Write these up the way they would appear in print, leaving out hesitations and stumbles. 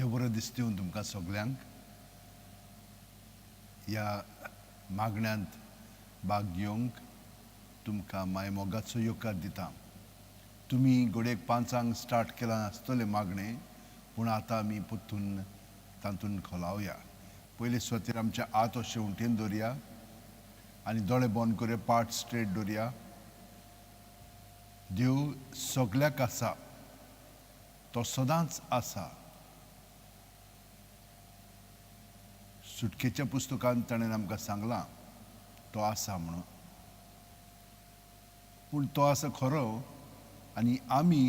देव बरें दिसता तुमकां सगल्यांक ह्या मागण्यांत भाग घेवंक तुमकां माय मोगाचो येवकार दिता. तुमी घडयेक 5 स्टार्ट केलां आसतलें मागणें, पूण आतां आमी परतून तातूंत खोलावया. पयले सुवातेर आमच्या हात अशें उंटेन दवरया आनी दोळे बंद करुया, पाट स्ट्रेट दवरया. देव सगल्याक आसा, तो सदांच आसा. सुटकेच्या पुस्तकांत ताणें आमकां सांगलां तो आसा म्हणून, पूण तो आसा खरो. आनी आमी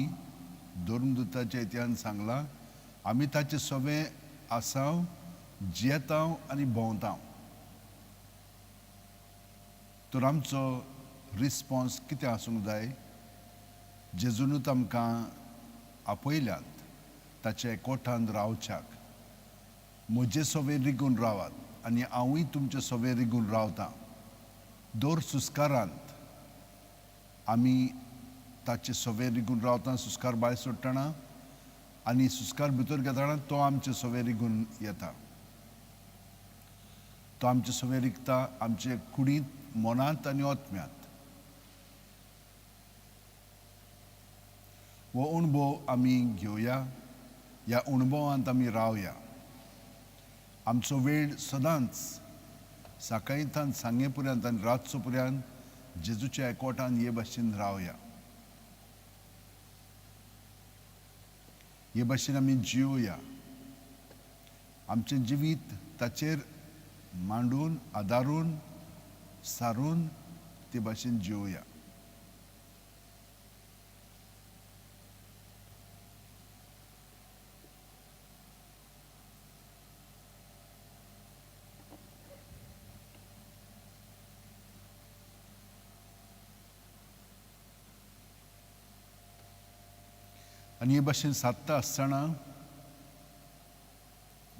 धर्मदूताच्या इतिहासान सांगलां आमी ताचे सवे आसाव, जियेताव आनी भोंवताव. तर आमचो रिस्पोन्स कितें आसूंक जाय? जेजूनूच आमकां आपयल्यात ताच्या कोठान रावच्याक. म्हजे सवे रिगून रावात आनी हांवूय तुमचे सवे रिगून रावतां. दर सुस्कारांत आमी ताचे सवे रिगून रावता. सुस्कार भायर सोडटना आनी सुस्कार भितर घेतना तो आमचे सवे रिगून येता. तो आमचे सवे रिगता आमचे कुडींत, मनांत आनी आत्म्यांत. हो अणभव आमी घेवया, ह्या अणभवांत आमी रावया. आमचो वेळ सदांच सकाळींतान सांगे पर्यंत आनी रातचो पर्यंत जेजूच्या एकवटान हे भाशेन रावया. हे भाशेन आमी जियोया. आमचें जिवीत ताचेर मांडून, आदारून, सारून ते भाशेन जियोया. आनी हे भाशेन सादता आसतना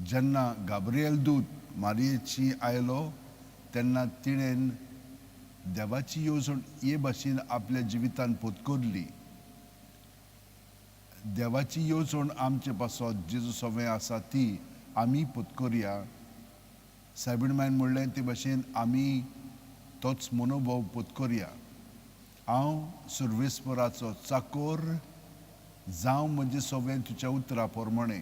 जेन्ना गाब्रिएल दूत मारियेची आयलो तेन्ना तिणेन देवाची येवजण हे भाशेन आपल्या जिवितान पोतकोरली. देवाची येवजण आमचे पासत जेजू सवें आसा ती आमी पोतकोरया. सायबीण मायन म्हणलें ते भाशेन आमी तोच मनोभाव पोतकोरया. हांव सुर्वेस्पराचो चाकोर जावं म्हजें सगळें तुज्या उतरा प्रमाणें.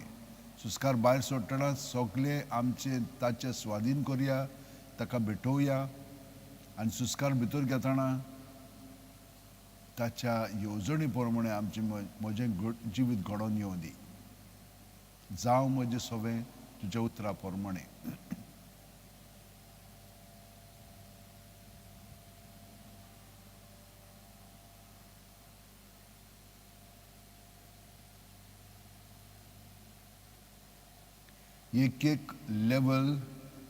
सुस्कार भायर सोडटना सगळें आमचें ताचे स्वाधीन करया, ताका भेटोवया आनी सुस्कार भितर घेतना ताच्या येवजणे प्रमाणें आमचें म्हजें जिवीत घडोवन येवं दी. जावं म्हजें सगळें तुज्या उतरा प्रमाणें. एक एक लेवल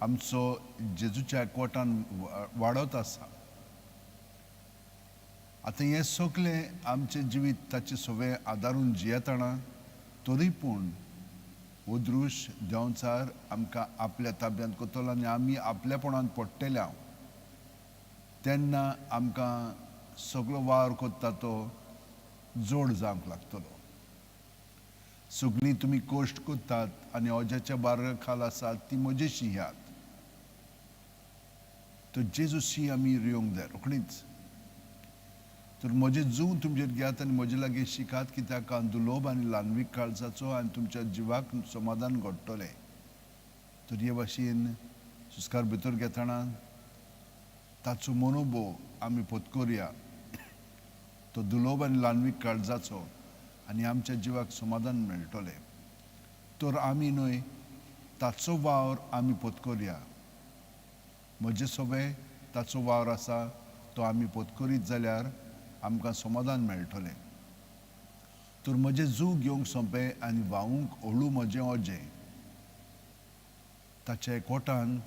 आमचो जेजूच्या एकवटान वाडत आसा. आतां हें सगळें आमचें जिवीत ताचे सवे आदारून जियेतना तरी पूण हो दृश्य देंवचार आमकां आपल्या ताब्यांत करतलो आनी आमी आपल्यापणान पडटले. हांव तेन्ना आमकां सगळो वावर करता तो जोड जावंक लागतलो. सगळीं तुमी कश्ट करतात आनी अजाच्या बारा खाल आसात ती म्हजेशी ह्यात. तर जेजूशी आमी रियोंक जाय रोखडीच. तर म्हजें जूं तुमचेर घेयात आनी म्हजे लागीं शिकात कित्याक हांव दुलोब आनी ल्हानवीक काळजाचो आनी तुमच्या जिवाक समाधान घडटलें. तर हे भाशेन सुस्कार भितर घेतना ताचो मनोभव आमी पोतकोरया. तो दुलोब आनी ल्हानवीक काळजाचो आनी आमच्या जिवाक समाधान मेळटलें. तर आमी न्हय ताचो वावर आमी पोतकोरया. म्हजें सगळें ताचो वावर आसा तो आमी पोतकोरीत जाल्यार आमकां समाधान मेळटलें. तर म्हजें जूं घेवंक सोंपें आनी व्हांवूंक हळू म्हजें ओजें. ताच्या एकवटान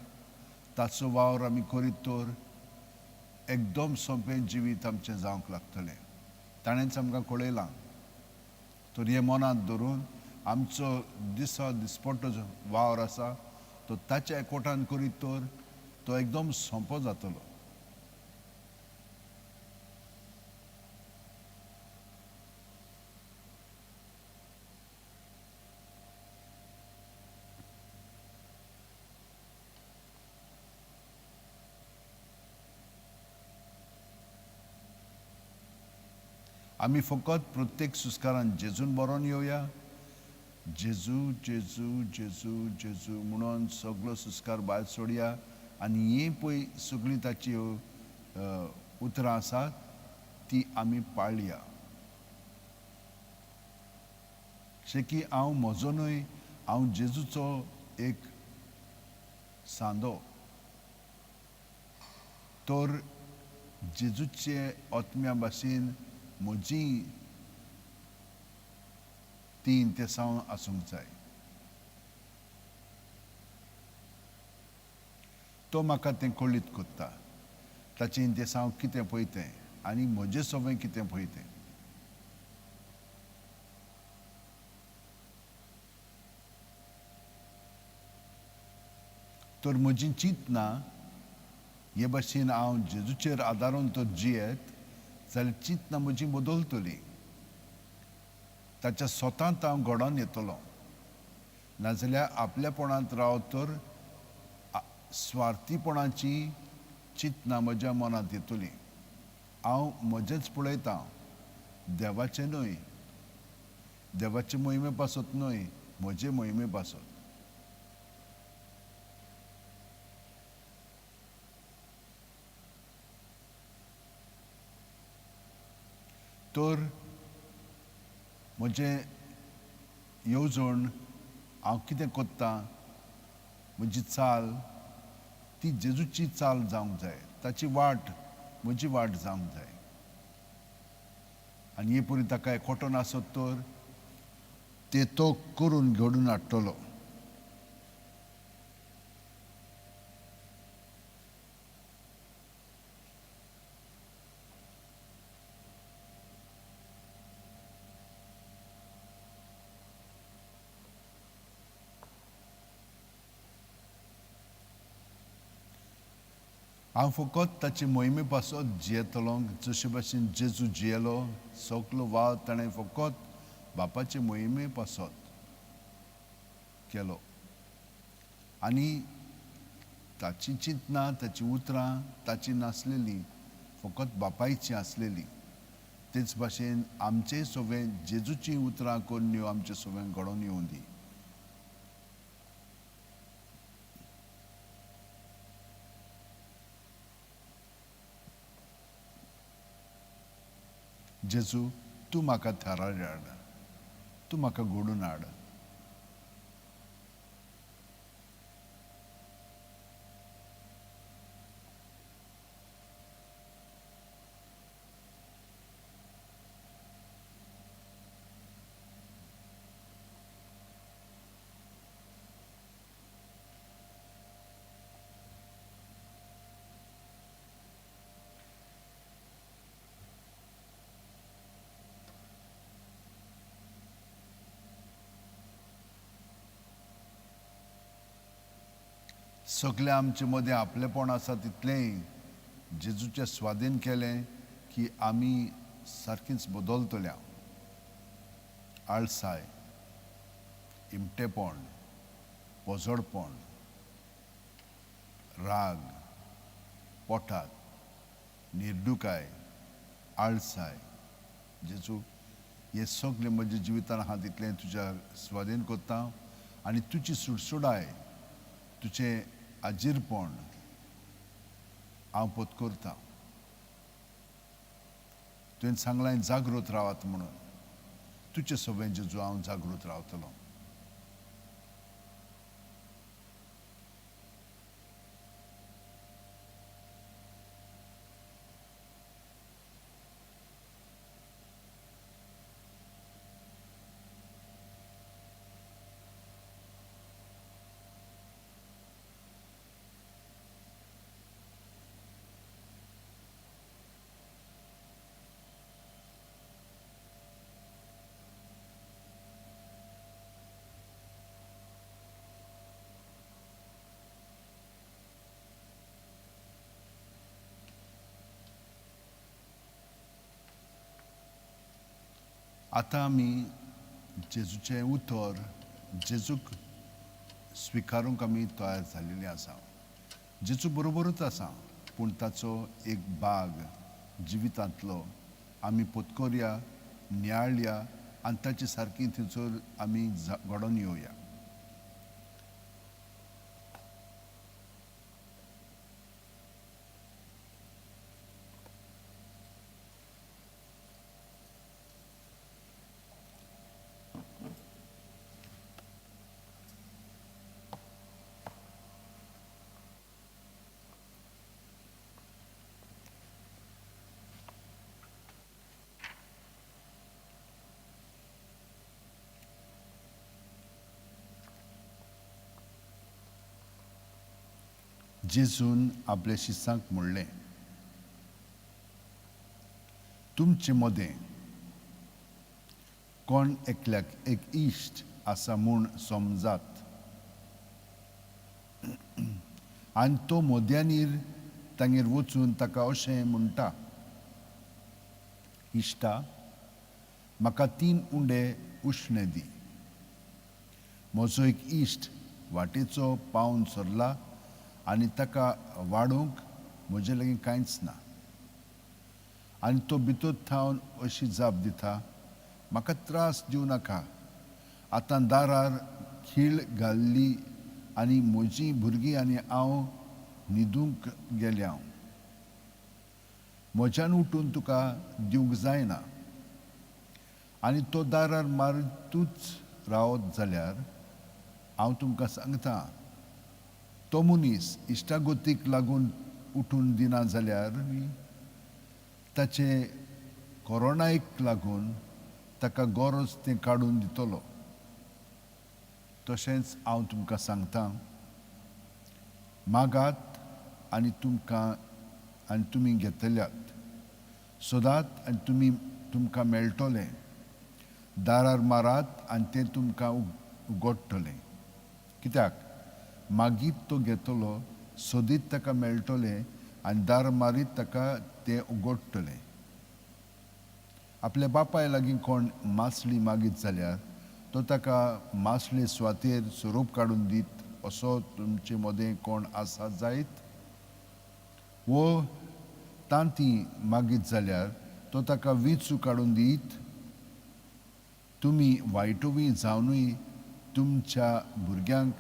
ताचो वावर आमी करीत तर एकदम सोंपें जिवीत आमचें जावंक लागतलें. ताणेंच आमकां कळयलां. तर हें मनांत धरून आमचो दिसा दिसपट्टो जो वावर आसा तो ताच्या एकवटान करीत तर तो एकदम सोंपो जातलो. आमी फकत प्रत्येक सुस्कारान जेजून बरोवन येवया, जेजू जेजू जेजू जेजू म्हणून सगलो सुस्कार भायर सोडया आनी ही पळय सगळीं ताची उतरां आसात ती आमी पाळया. शेकी हांव म्हजो न्हय, हांव जेजूचो एक सांदो. तर जेजूचे आत्म्या भाशेन म्हजी ती इंतेसांव आसूंक जाय. तो म्हाका तें कळीत करता, ताचें इंतेसांव कितें पळय तें आनी म्हजें सवंय कितें पळय तें. तर म्हजी चिंतना हे भाशेन हांव जेजूचेर आदारून तर जियेत जाल्यार चिंतना म्हजी बदलतली. ताच्या स्वतांत हांव घडोवन येतलो. नाजाल्यार आपल्यापणांत राव तर स्वार्थीपणाची चिंतना म्हज्या मनांत येतली. हांव म्हजेंच पळयतां, देवाचें न्हय, देवाचे मोहिमे पासत न्हय, म्हजे मोहिमे पासत. तर म्हजें येवजण हांव कितें करतां, म्हजी चाल ती जेजूची चाल जावंक जाय, ताची वाट म्हजी वाट जावंक जाय. आनी हे परी ताका एकवटो नासत तर ते तो करून घडून हाडटलो. हांव फकत ताचे मोहिमे पासत जियेतलो जशे भाशेन जेजू जियेलो. सगलो वाव ताणें फकत बापाचे मोहिमे पासत केलो. आनी ताची चिंतना, ताची उतरां ताची नासलेली, फकत बापायची आसलेली. तेच भाशेन आमचे सगळें जेजूची उतरां करून ह्यो आमचे सगळें घडोवन येवं दी. जेजू, तूं म्हाका थारार हाड, तूं म्हाका घडून हाड. सगळे आमचे मदें आपलेपण आसा तितलेंय जेजूचे स्वाधीन केलें की आमी सारकीच बदलतल्या. आळसाय, इमटेपण, पोजडपण, राग, पोटात, निर्दुकाय, आळसाय, जेजू हे सगळे म्हज्या जिवितान आहा तितलें तुज्या स्वाधीन करता आनी तुजी सुडसुडाय, तुजें आजीरपण हांव पत्करता. तुवें सांगलां जागृत रावात म्हणून, तुजे सगळें जेजू हांव जागृत रावतलो. आतां आमी जेजूचें उतर, जेजूक स्विकारूंक आमी तयार जाल्लेली आसा. जेजू बरोबरूच आसा, पूण ताचो एक भाग जिवितांतलो आमी पत्करया. नियाळया आनी ताचे सारकी थंयसर आमी घडोवन येवया. जेजून आपल्या शिसांक म्हणलें, तुमचे मदें कोण एकल्याक एक इश्ट आसा म्हूण समजात आनी तो मोद्यानीर तांगेर वचून ताका अशें म्हणटा, इश्टा म्हाका 3 उंडे उश्णे दी, म्हजो एक इश्ट वाटेचो पावन सरला आनी ताका वाडोवंक म्हजे लागीं कांयच ना. आनी तो भितर थावन अशी जाप दिता, म्हाका त्रास दिवं नाका, आतां दारार खीळ घाल्ली आनी म्हजीं भुरगीं आनी हांव न्हिदूंक गेल्या, हांव म्हज्यान उठून तुका दिवंक जायना. आनी तो दारार मारतूच रावत जाल्यार हांव तुमकां सांगता, तो मनीस इश्टागतीक लागून उठून दिना जाल्यार ताचे कोरोनाक लागून ताका गरज तें काडून दितलो. तशेंच हांव तुमकां सांगता, मागात आनी तुमकां आनी तुमी घेतल्यात, सोदात आनी तुमी तुमकां मेळटलें, दारार मारात आनी तें तुमकां उगडटलें. कित्याक मागीर तो घेतलो, सोदीत ताका मेळटलें आनी दार मारीत ताका तें उगडटलें. आपल्या बापाय लागीं कोण मासली मागीत जाल्यार तो ताका मासले सुवातेर सोरोप काडून दीत असो तुमचे मदें कोण आसा जायत? वो तांती मागीत जाल्यार तो ताका विंचू काडून दीत? तुमी वायटोवी जावनूय तुमच्या भुरग्यांक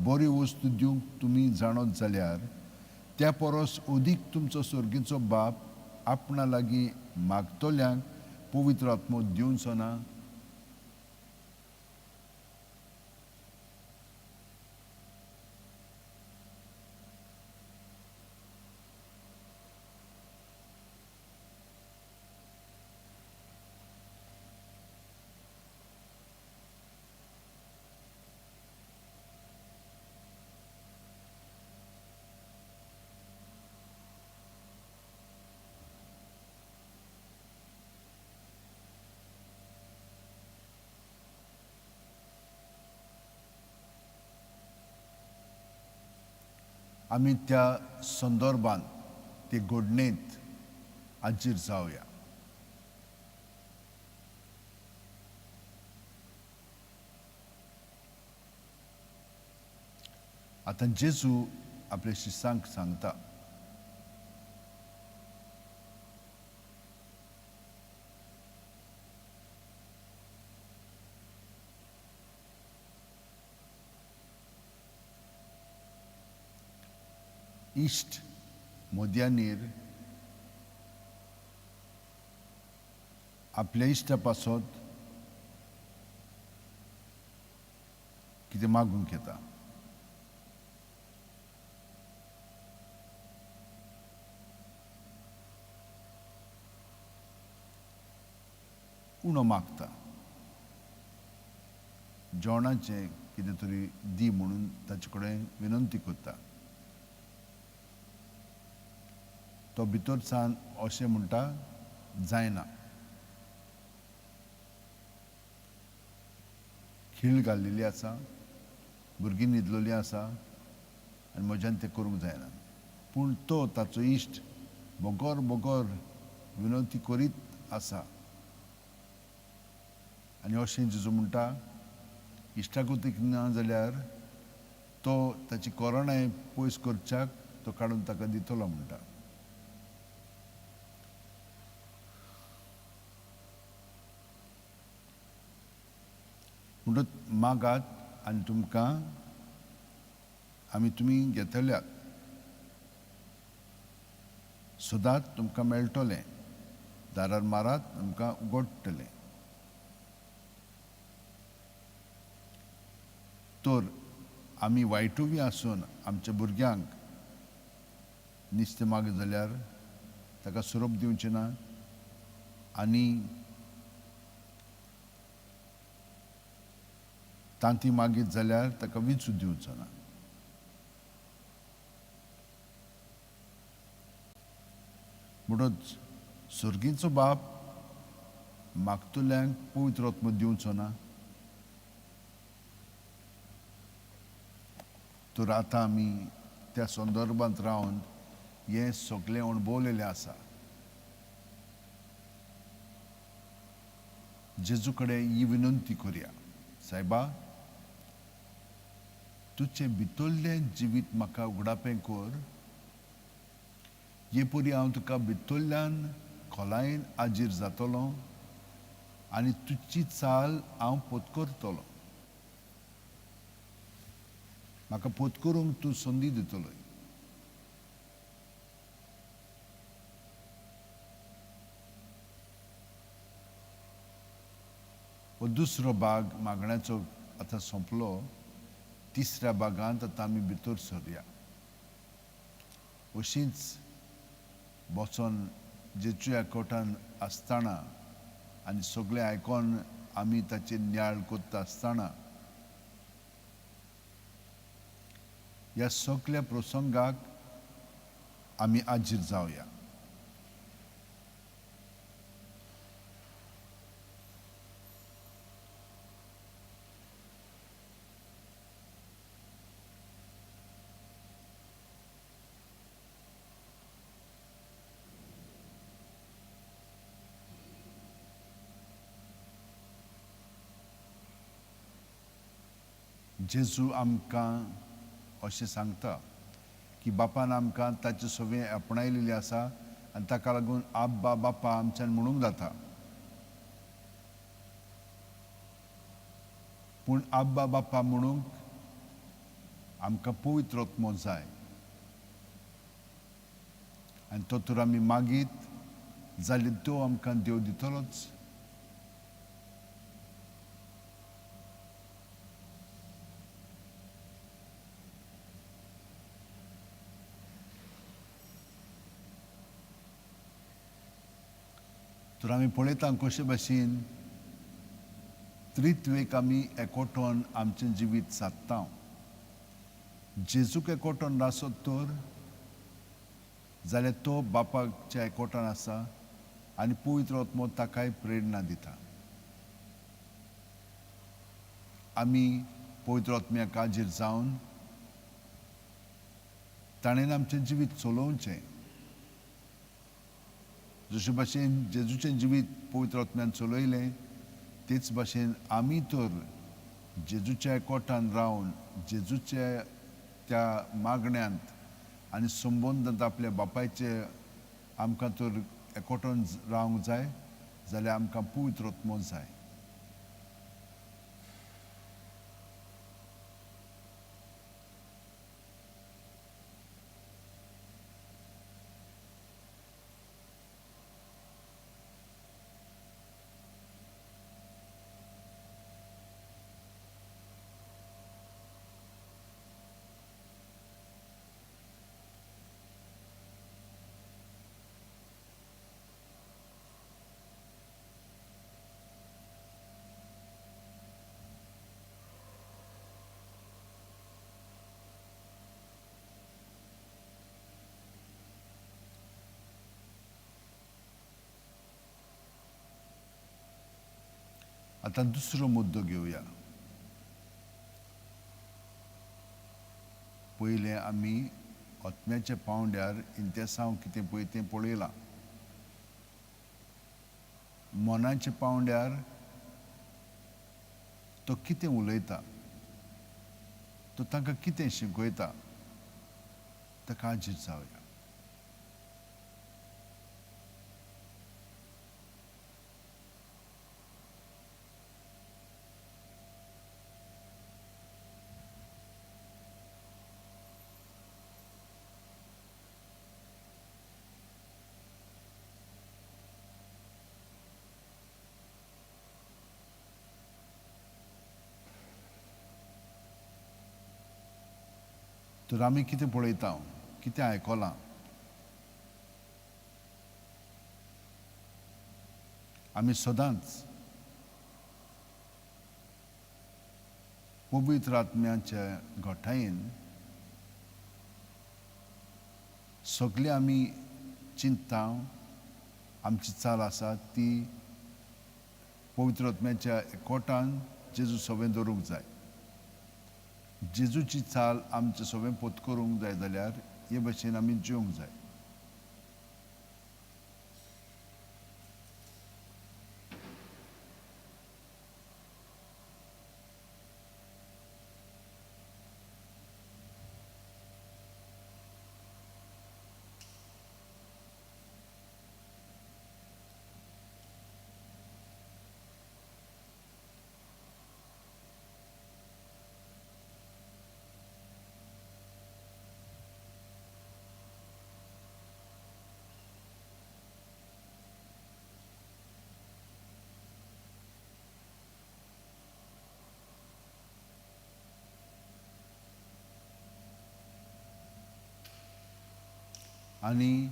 बऱ्यो वस्तू दिवंक तुमी जाणत जाल्यार त्या परस अदीक तुमचो सर्गीचो बाप आपणा लागीं मागतल्यांक पवित्र आत्मो दिवचो ना? आमी त्या संदर्भात ते घडणेंत हाजीर जावया. आतां जेजू आपल्या शिसांक सांगता, इश्ट मोद्यानीर आपल्या इश्टा पासत कितें मागूंक येता. उणो मागता, जेवणाचें कितें तरी दी म्हणून ताचे कडेन विनंती करता. तो भितर सान अशें म्हणटा, जायना. खीळ घाल्लेली आसा, भुरगीं न्हिदलेलीं आसा आनी म्हज्यान तें करूंक जायना. पूण तो ताचो इश्ट बगर बगर विनंती करीत आसा. आनी अशें जेजू म्हणटा, इश्टागतीक ना जाल्यार तो ताची कोरोनाय पयस करच्याक तो काडून ताका दितलो म्हणटा. म्हणटच मागात आनी तुमकां आमी तुमी घेतल्यात, सोदात तुमकां मेळटलें, दारार मारात तुमकां उगडटलें। तर आमी वायटूय आसून आमच्या भुरग्यांक निस्तें मागत जाल्यार ताका सोरोप दिवचें ना आनी तांती मागीत जाल्यार ताका विंचू दिवचो ना। म्हणून सर्गीचो बाप मागतल्यांक पवित्र आत्मो दिवचो ना। तर आतां आमी त्या संदर्भांत रावन हें सगळें अणभवलेलें आसा। जेजू कडेन ही विनंती करुया, सायबा तुजें भितरलें जिवीत म्हाका उगडापें कर, हे परी हांव तुका भितरल्यान खोलायेन आजीर जातलो आनी तुजी चाल हांव पोतकरतलो, म्हाका पोत करूंक तूं संदी दितलो। हो दुसरो भाग मागण्याचो आतां सोंपलो। तिसऱ्या भागांत आतां आमी भितर सरया। अशींच बसोन जेजूच्या कोटान आसतना आनी सगळें आयकोन आमी ताचेर नियाळ करता आसतना ह्या सगळ्या प्रसंगाक आमी आजीर जावया। जेजू आमकां अशें सांगता की बापान आमकां ताचे सगळें आपणायलेलें आसा आनी ताका लागून आब्बा बापा आमच्यान म्हणूंक जाता। पूण आब्बा बापा म्हणूंक आमकां पवित्र आत्मो जाय आनी तो तर आमी मागीत जाल्यार तो आमकां देव दितलोच। तर आमी पळयता कशे भाशेन त्रित्वेक आमी एकोटोन आमचें जिवीत सादता। जेजूक एकोटोन नासत तर जाल्यार तो बापाच्या एकोटान आसा आनी पवित्र आत्मो ताकाय प्रेरणा दिता। आमी पवित्र आत्म्याक हाजीर जावन ताणें आमचें जिवीत चलोवचें। जशे भाशेन जेजूचें जिवीत पवित्र आत्म्यान चलयलें तेच भाशेन आमी तर जेजूच्या एकोटान रावन जेजूच्या त्या मागण्यांत आनी संबंदांत आपल्या बापायचे आमकां तर एकोटान रावंक जाय जाल्यार आमकां पवित्र आत्मो जाय। आतां दुसरो मुद्दो घेवया। पयलें आमी आत्म्याच्या पांवड्यार इंतेसांव कितें पळय तें पळयलां। मनाच्या पांवड्यार तो कितें उलयता, तो तांकां कितें शिकयता ताका हाजीर जावया। तर आमी कितें पळयता, कितें आयकलां? आमी सदांच पवित्र आत्म्याच्या घटायेन सगळे आमी चिंतता, आमची चाल आसा ती पवित्र आत्म्याच्या एकवटान जेजू सवें दवरूंक जाय. जेजूची चाल आमचे सवें पोत करूंक जाय जाल्यार हे भशेन आमी जिवंक जाय. आनी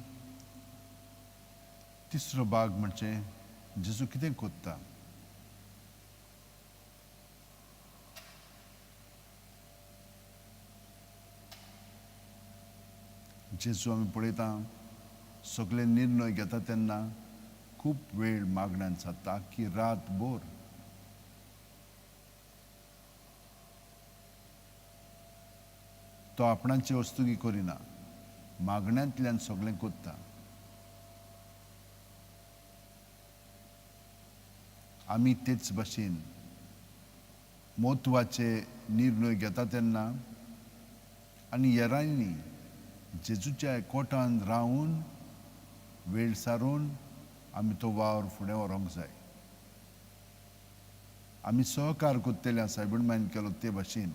तिसरो भाग म्हणजे जेजू कितें कोत्ता. जेजू आमी पळयता सगळे निर्णय घेता तेन्ना खूब वेळ मागण्यान जाता की रातभर. तो आपणाची वस्तुकी करिना, मागण्यांतल्यान सगळें कोत्ता. आमी तेच भशेन म्हत्वाचे निर्णय घेता तेन्ना आनी हेरांनी जेजूच्या एकवटान रावन वेळ सारून आमी तो वावर फुडें व्हरूंक जाय. आमी सहकार कोत्तले सायबीण मायन केलो ते भशेन.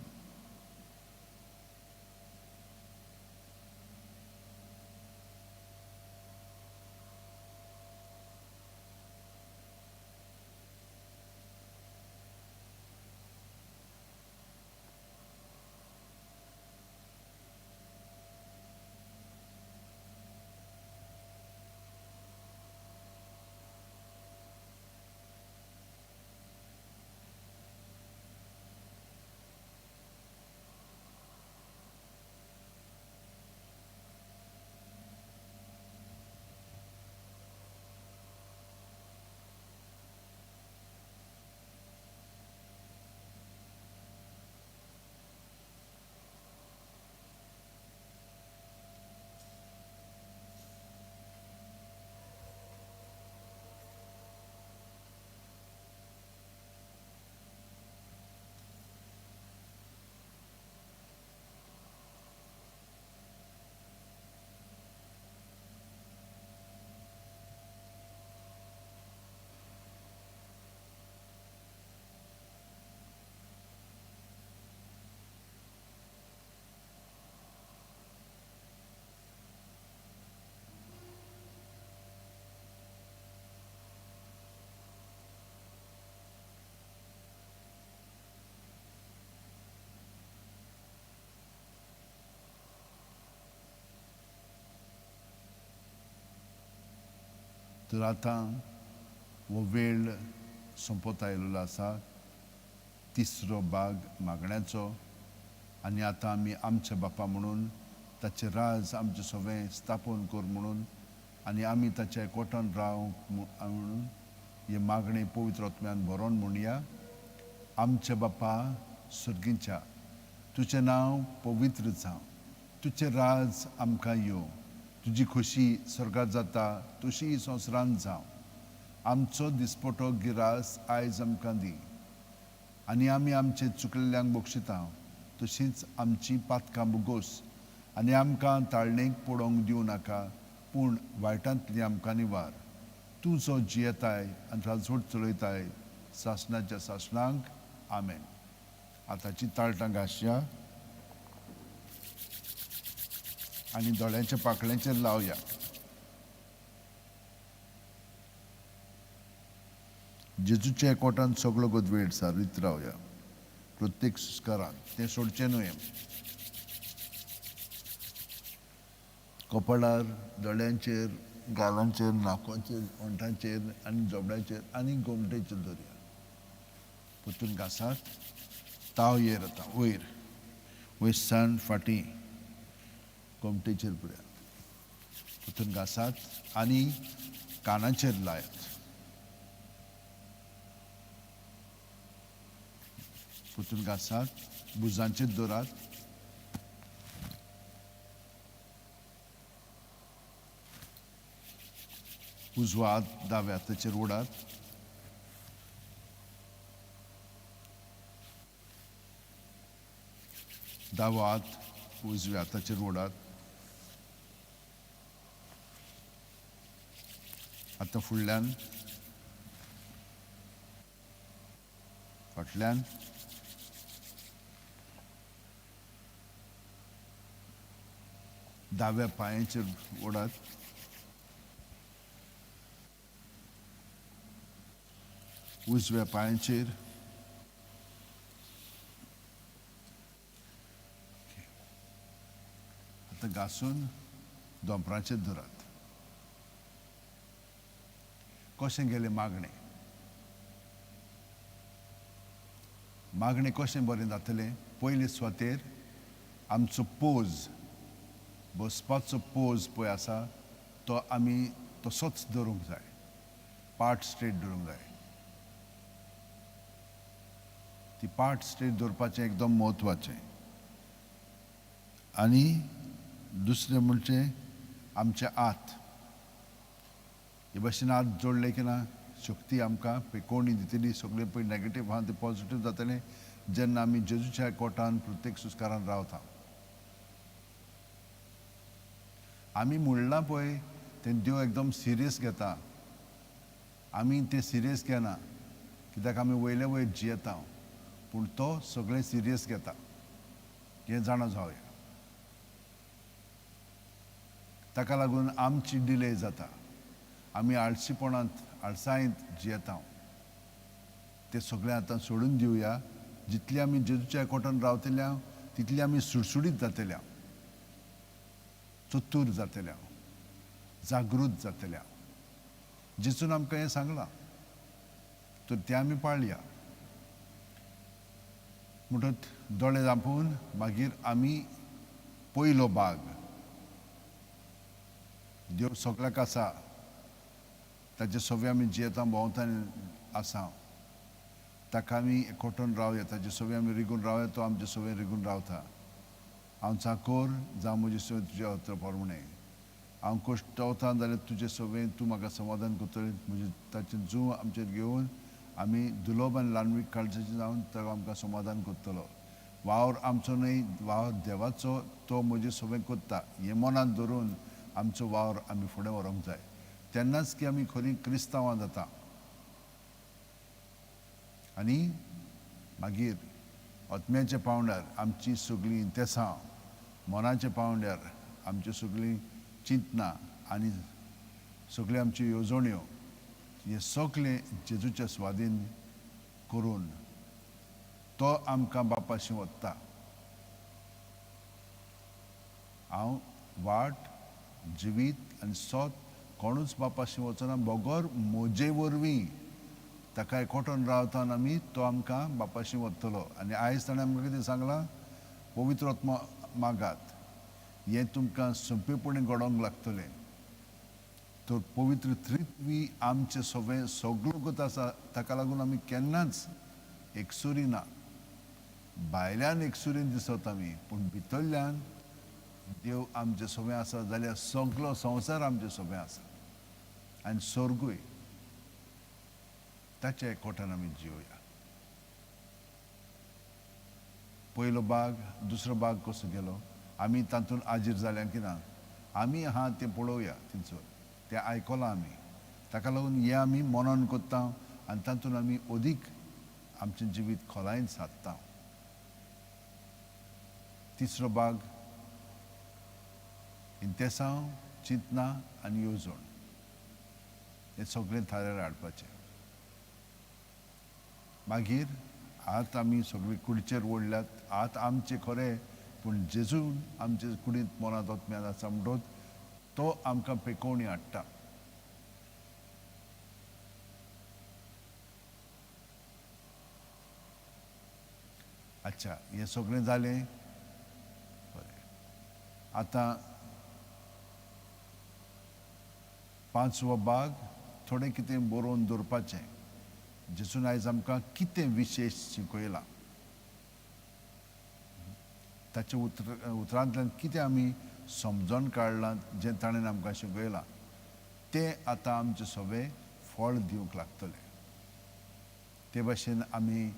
तर आतां हो वेळ सोंपत आयिल्लो आसा, तिसरो भाग मागण्याचो. आनी आतां आमी आमच्या बापा म्हणून ताचें राज आमचें सगळें स्थापन कर म्हणून आनी आमी ताच्या एकवटान रावंक म्हणून हे मागणें पवित्र आत्म्यान बरोवन म्हणया. आमच्या बापा सर्गीच्या, तुजें नांव पवित्र जावं, तुजें राज आमकां येवं, तुजी खोशी स्वर्गात जाता तशी संवसारांत जावं. आमचो दिसपटो गिरास आयज आमकां दी आनी आमी आमचे चुकलेल्यांक बक्षिता तशींच आमची पातकां बुगोस आनी आमकां ताळणेक पडोवंक दिवं नाका, पूण वायटांतली आमकां निवार. तूं जो जियेताय आनी राजवट चलयताय सासणाच्या सासणांक. आमेन. आतांची ताळटां घासया आनी दोळ्यांच्या पाकळ्यांचेर लावया. जेजूच्या एकवटान सगळो गदवेळ सारीत रावया, प्रत्येक संस्कारान तें सोडचें न्हय. कपाळार, दोळ्यांचेर, गालांचेर, नाकाचेर, ओंठांचेर आनी जबड्याचेर आनी गोमटेचेर दवरया. परतून घासात, ताव येर आतां वयर वयर सान फाटीं गोमटेचेर पुराय. परतून घासात आनी कानाचेर लायात. परतून घासात, भुजांचेर दवरात. उजवा हात दाव्या हाताचेर ओडात. दावो हात उजव्या हाताचेर ओडात. आतां फुडल्यान, फाटल्यान, दाव्या पांयाचेर ओडात. उजव्या पांयाचेर. आतां घासून दोंपराचेर धरात. कशें गेलें मागणें? मागणें कशें बरें जातलें? पयले सुवातेर आमचो पोज, बसपाचो पोज पळय आसा तो आमी तसोच दवरूंक जाय. पाट स्ट्रेट दवरूंक जाय. ती पाट स्ट्रेट दवरपाचें एकदम म्हत्वाचें. आनी दुसरें म्हणजे आमचे हात हे भाशेन हात जोडले की ना शक्ती आमकां पळय कोणी दितली. सगळें पळय नॅगेटीव आहा तें पॉजिटीव जातलें जेन्ना आमी जेजूच्या कोटान प्रत्येक सुस्कारान रावता. आमी म्हणलां पळय तें देव एकदम सिरियस घेता. आमी तें सिरियस घेना कित्याक आमी वयले वयर जियेता, पूण तो सगळें सिरियस घेता हें जाणा जावया. ताका लागून आमची डिले जाता. आमी आळशीपणांत, आळसायेंत जियेता. तें सगळें आतां सोडून दिवया. जितली आमी जेजूच्या कोटान रावतल्या तितली आमी सुडसुडीत जातल्या, चतूर जातल्या, जागृत जातल्या. जेजून आमकां हें सांगलां तर तें आमी पाळया. म्हणटच दोळे धांपून मागीर आमी पयलो भाग, देव सगळ्याक आसा, ताचे सगळे आमी जियेता भोंवता आसा, ताका आमी एकवटून रावया, ताचे सगळे आमी रिगून रावया, तो आमचे सगळे रिगून रावता. हांव चाकोर जावं म्हजे सगळें तुज्या हत्र प्रमाणें, हांव कश्टवता जाल्यार तुजें सगळें तूं म्हाका समाधान करतलें. म्हजें ताचें जूं आमचेर घेवन आमी दुलोब आनी ल्हानवीक काळजाचें जावन तो आमकां समाधान करतलो. वावर आमचो न्हय, वावर देवाचो, तो म्हजें सगळें करता हें मनांत धरून आमचो वावर आमी फुडें व्हरूंक जाय. तेन्नाच की आमी खरी क्रिस्तांवां जाता. आनी मागीर आत्म्याच्या पांवड्यार आमची सगळीं तेसां, मनाच्या पांवड्यार आमची सगळीं चिंतनां आनी सगळ्यो आमच्यो येवजण्यो हे सगळें जेजूच्या स्वाधीन करून तो आमकां बापाशी वता. हांव वाट, जिवीत आनी सत, कोणूच बापाशी वचना बगर म्हजे वरवीं. ताका एकवटून रावता आमी, तो आमकां बापाशी वतलो. आनी आयज ताणें आमकां कितें सांगलां? पवित्र आत्मा मागात, हें तुमकां सोंपेपणी घडोवंक लागतलें. तर पवित्र त्रित्वी आमचें सगळें सगळो गत आसा. ताका लागून आमी केन्नाच एकसुरी ना. भायल्यान एकसुरीन दिसत आमी, पूण भितरल्यान देव आमचें सगळें आसा जाल्यार सगळो संवसार आमचें सगळें आसा आनी स्वर्गूय. ताच्या एकवटान आमी जिवया. पयलो भाग, दुसरो भाग कसो गेलो आमी तातूंत आजीर जाल्या की ना आमी आहा तें पळोवया. थंयसर तें आयकलां आमी, ताका लागून हें आमी मनन करता आनी तातूंत आमी अदीक आमचें जिवीत खोलायेन सादता. तिसरो भाग, इंतेसांव, चिंतनां आनी येवजण, हें सगळें थाऱ्यार हाडपाचें. मागीर आतां आमी सगळी कुडीचेर ओडल्यात, आतां आमचें खरें, पूण जेजून आमचे कुडींत मनांत आत्म्यांत आसा म्हणटच तो आमकां पेकोवणी हाडटा. अच्छा, हें सगळें जालें. बरें, आतां पांचवो भाग थोडें कितें बरोवन दवरपाचें. जेजून आयज आमकां कितें विशेश शिकयलां, ताच्या उतरांतल्यान कितें आमी समजून काडलां जें ताणें आमकां शिकयलां तें आतां आमचें सगळें फळ दिवंक लागतलें. ते भाशेन आमी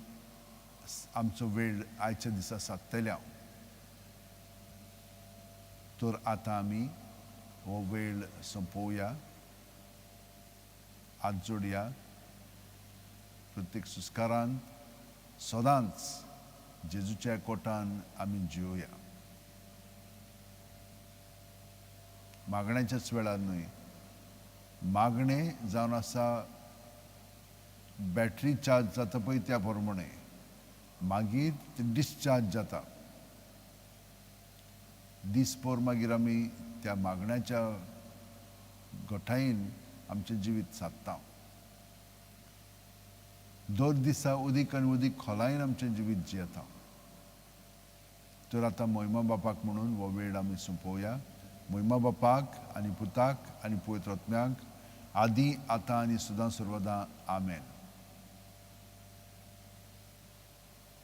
आमचो वेळ आयच्या दिसा सादतले हांव. तर आतां आमी हो वेळ सोंपोवया, हात जोडया. प्रत्येक सुस्कारान सदांच जेजूच्या कोटान आमी जिवया. मागण्याच्याच वेळार न्हय, मागणें जावन आसा बॅटरी चार्ज जाता पळय त्या प्रमाणे मागीर ते डिस्चार्ज जाता. दीसभर मागीर आमी त्या मागण्याच्या घटायेन आमचें जिवीत सादता. दर दिसा अदीक आनी अदीक खोलायेन आमचें जिवीत जियेता. तर आतां मोहिमा बापाक म्हणून हो वेळ आमी सोंपोवया. मोहिमा बापाक आनी पुताक आनी पवित्र आत्म्याक आदी आतां आनी सदां सर्वदां आमेन.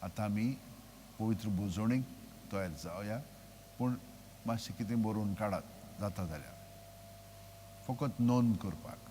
आतां आमी पवित्र भोजवणीक तयार जावया, पूण मातशें कितें बरोवन काडात जाता जाल्यार, फकत नोंद करपाक.